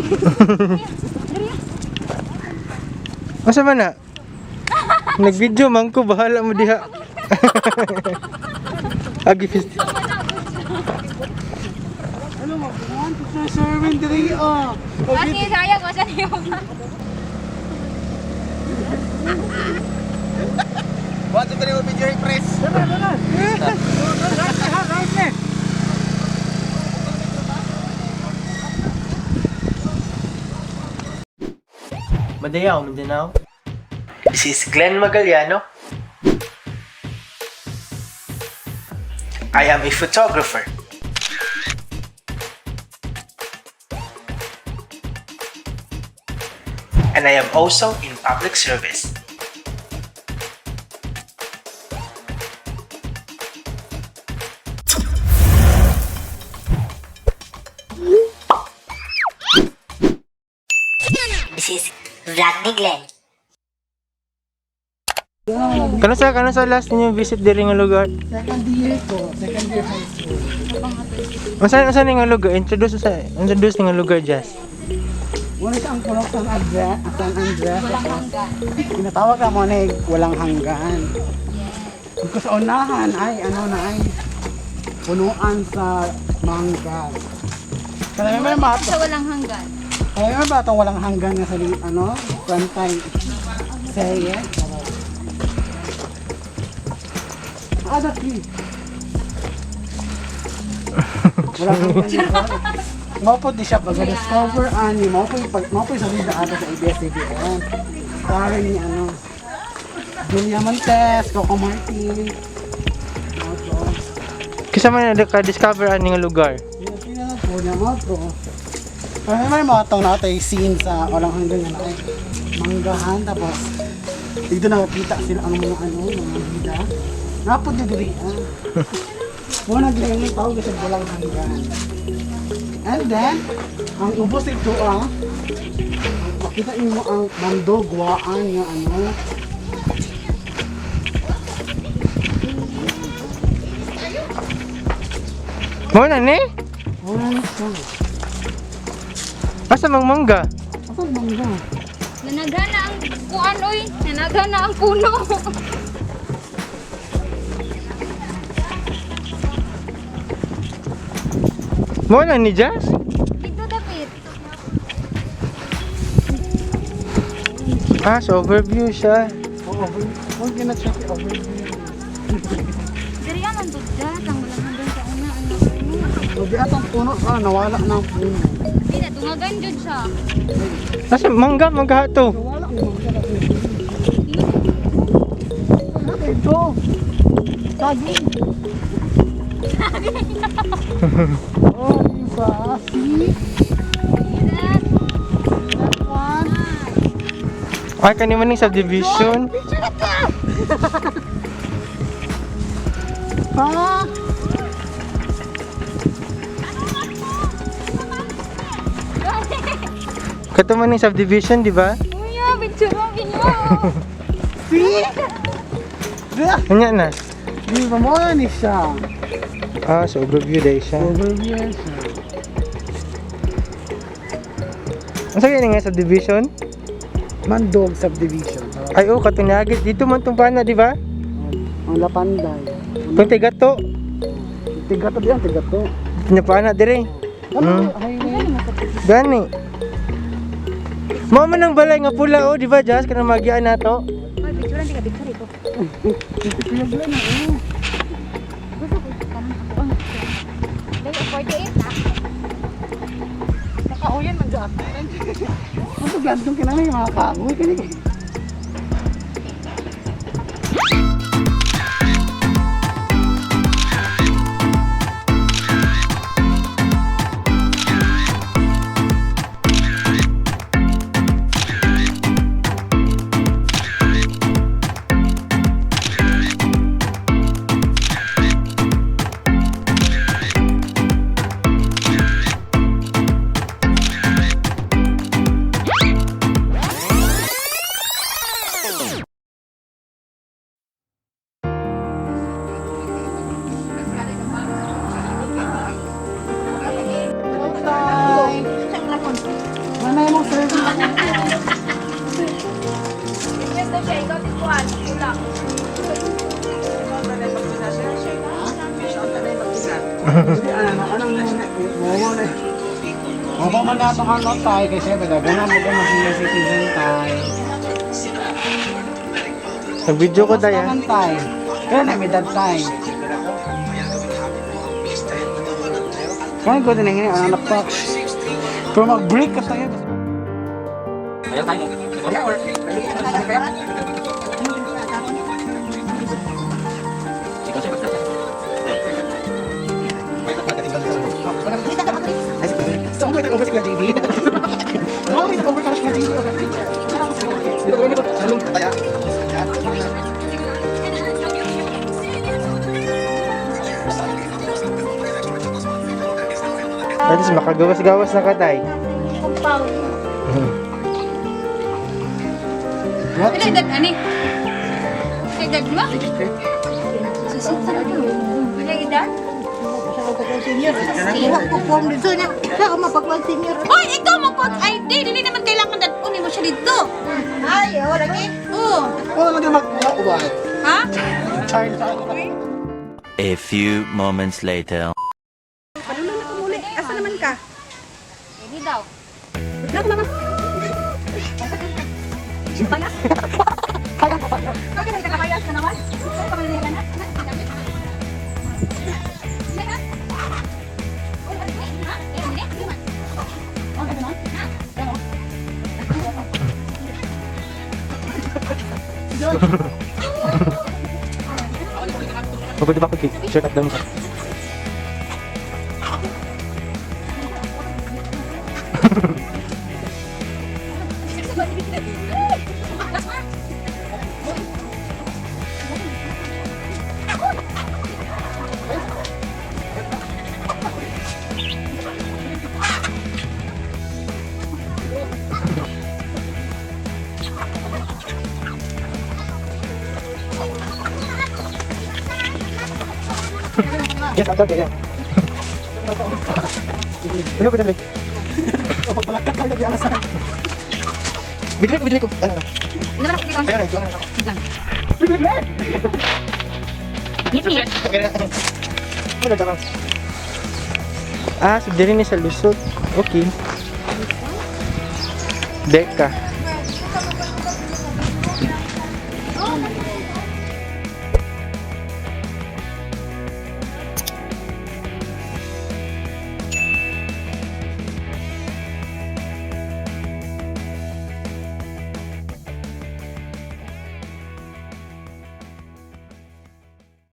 Diri. Asa man na? Nag-video man ko, bahala mo diha. Agi fist. Ano mo? Want to Sir Sherwin diri oh. Kasi sayang ko sa niyo. One, two, three, video press. Dara, dara. Right ha, right ne. Madayaw, Mindanao. This is Glenn Magallano. I am a photographer. And I am also in public service. This is Vlog ni Glenn. Kano sa last ninyo visit diri nga lugar? Second year ko, second year high school. Unsa ni nga lugar? Introduce ni nga lugar, Jazz. Wala siya ang pulok San Andres, San Andres. Walang hanggan. Tinatawag ka mo na eh, walang hanggan. Because sa unahan ay ano na ay punuan sa mangga. Kaya may mga Sa walang hanggan. Kaya may batang walang hanggan nga sa ano, prime serye. Ah, daki. Walang hanggan, di ba? Mao po di siya pag-discover ani, mao po pag mao po sa bida ato sa ABS-CBN. Starring ni ano, Julia Montes, Coco Martin. Mao to. Kisa man na ka-discover ani nga lugar. Pila na po niya mo to. Pero may mga taong natay scene sa walang hanggan nga naay manggahan, tapos dito nakakita sila ang mga ano, mga bida. Napod di diri ah. Mo naglain tawag sa walang hanggan. And then, ang ubos ito ah, makita nimo ang mandogwaan nga ano. Mo na ni? Wala na siya. Asa mang mangga? Asan mangga? Nanagana ang kuan oy. Nanagana ang puno. Mo na ni Jazz? Dito dapit. Ah, so overview siya. Oh, over. Huwag na check yung overview. Diri ang dugda ang walang hanggan sa una ang puno. Sabi atong puno sa nawala na ang puno. Di na tungagan jud siya. Asa mangga mangga to? Nawala ang mangga. Ano ito? Saging. Oh, di ba? See? That one. Ay kani man ning subdivision. Pa? Kato man ning subdivision, di ba? Uya, picture mo ginyo. See? Di Anya na. Di ba mo na ni siya? Ah, so overview dai siya. Overview siya. Unsa kini nga subdivision? Mandog subdivision. Ay oh, katunagit dito man tong pana, di ba? Ang Lapanday. Kung tigato, Tiga to diyan, tiga to. pinapana dire. Ano? Highway. Gani. Mao man ang balay nga pula oh, di ba Jazz kanang magian nato? Oy, picture di ka picture ko. Kuya Glenn, oh. Gusto ko kanon ako ang. Dai 48 na. Nakahuyan man dyan. Ano gandong kinamay mga kahoy? Kini Request na siya, ikaw tikuan. Kulang. Ano, anong mo na. Mo man na itong ano tayo kasi dagana mo ka mas senior citizen tayo. Nag-video ko tayo. Basta man tayo. Kaya na may dad tayo. Kaya ko din ang anak pa. Pero mag-break ka tayo. So, ang over si JB. Over ka si JB. At least makagawas-gawas na ka tay. Compound. Pila edad ani? Pila edad mo? Pila edad? Hoy, ikaw magpag-ID. Dili naman kailangan dad-unin mo siya dito. Ay, oh, lagi. Oo. Oh, lagi magkuha ko ba? Ha? Child. A few moments later. Asa naman ka? Hindi daw. Pwede ba ako cake? Shirt up down ka. Yes, I'm okay, yeah. Ano ko dali? Pagpalakad tayo lagi alasan. Bidili ko, bidili ko. Ano? Ano Ayun, ayun. Okay na. Ano na Ah, so diri ni sa lusot. Okay. Deka.